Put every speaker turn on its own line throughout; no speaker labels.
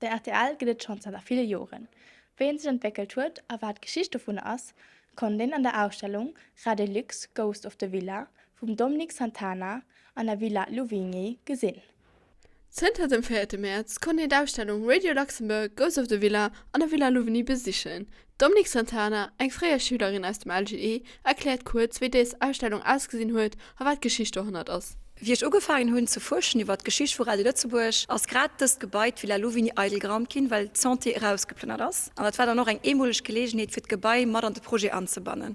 De rtl gëtt et schonn zanter ville Joren. Wéi en sech entwéckelt huet a wat d'Geschicht dovun ass, konnt een an der Ausstellung Radelux, Ghost of the Villa vum Dominique Santana an der Villa Louvigny gesinn.
Zënter dem véierte Mäerz konnt een d'Ausstellung Radio Luxembourg, Ghost of the Villa an der Villa Louvigny besichen. D'Dominique Santana, eng fréier Schülerin aus dem LGE, erkläert kuerz, wéi dës Ausstellung ausgesinn huet a wat d'Geschicht dohannert ass.
Wéi ech ugefaangen hunn ze fuerschen iwwer d'Geschicht vu Radio Lëtzebuerg, ass grad dëst Gebai, d'Villa Louvigny, eidel geraumt ginn, well d'Santé erausgeplënnert ass. An dat war dann och eng eemoleg Geleegenheet, fir d'Gebai mat an de Projet anzebannen.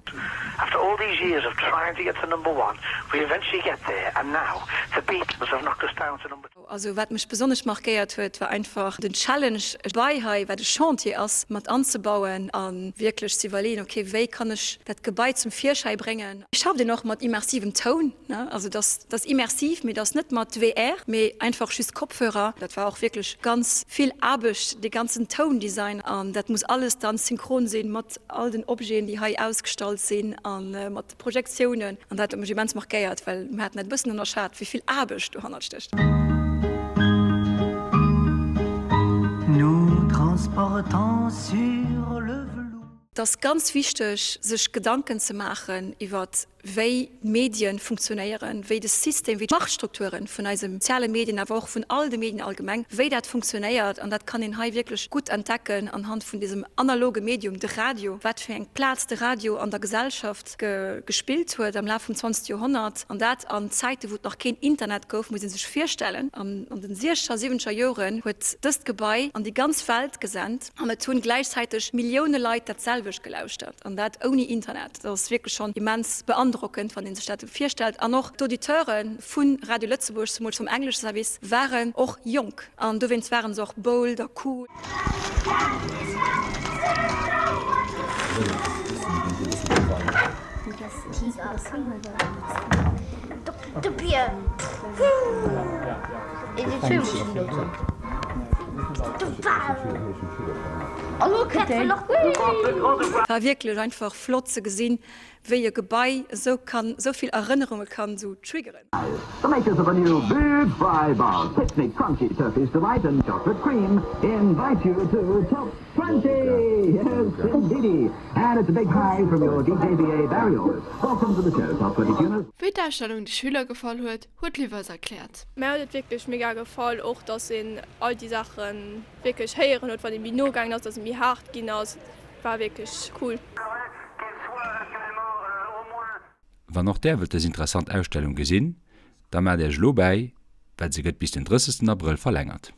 After all these years of trying to get to number one, we eventually get there and now the Beatles have knocked us down to number.
Also wat mech besonnesch markéiert huet, war einfach den Challenge e Gebai hei, wat e Chantier ass, mat anzebauen a wierklech ze iwwerleeën, ok, wéi kann ech dat Gebai zum Virschäi bréngen. Schafft een och mat immersivem Toun, ne? Also dass dass immersiv, mee dass net mat VR, mee einfach just Kopfhörer. Dat war och wierklech ganz vill Aarbecht, dee ganzen Toundesign an dat muss alles dann synchron sinn mat all den Objeten, déi hei ausgestallt sinn a mat de Projektiounen. An dat huet mech immens markéiert, well mir haten dat e bëssen ënnerschat, wéi vill Aarbecht dohannert stécht.
Nous transportons sur le velours.
Et ass ganz wichteg, sech Gedanken ze maachen iwwer wéi d'Medien funktionéieren, wéi de System, wéi d'Machtstrukturen vun eise soziale Medien, awer och vun all de Medien allgemeng, wéi dat funktionéiert. An dat kann een hei wierklech gutt entdecken anhand vun diesem analoge Medium, de Radio, wat fir eng Plaz de Radio an der Gesellschaft gespillt huet am Laf vum 20. Joerhonnert. An dat an Zäite wou et nach keen Internet gouf, muss ee sech virstellen. An den siechzeger, siwwenzeger Joren huet dëst Gebai an déi ganz Welt gesent. An et hunn gläichzäiteg Millioune Leit dat selwecht gelauschtert, an dat ouni Internet. Dat ass wierklech schonn immens beandrockend, wann ee sech dat virstellt. An och d'Auditeure vu Radio Lëtzebuerg, zemools vum englesche Service, waren och jonk. An dowéinst ware se och bold a cool. War wierklech einfach flott ze gesinn, wéi e Gebai esou kann esou vill Erënnerunge kann esou triggeren.
The makers of a new big fry bar, Picnic Crunchy Turkish Delight and Chocolate Cream invite you to Top 20! Yes, indeedy! And it's a big hi from your DJ BA Barry Orris. Welcome to the show, Top 20 tuners.
Wéi d'Ausstellung de Schüler gefall huet, huet d'Liv eis erkläert.
Mär huet et wierklech mega gefall, och dass een all déi Saache wierklech héieren huet, wann ee méi no gaangen ass, dass et méi haart ginn ass. War wierklech cool.
Wann och där wëllt dës interessant Ausstellung gesinn, da maacht Iech elo bäi, well se gëtt bis den 30 Abrëll verlängert.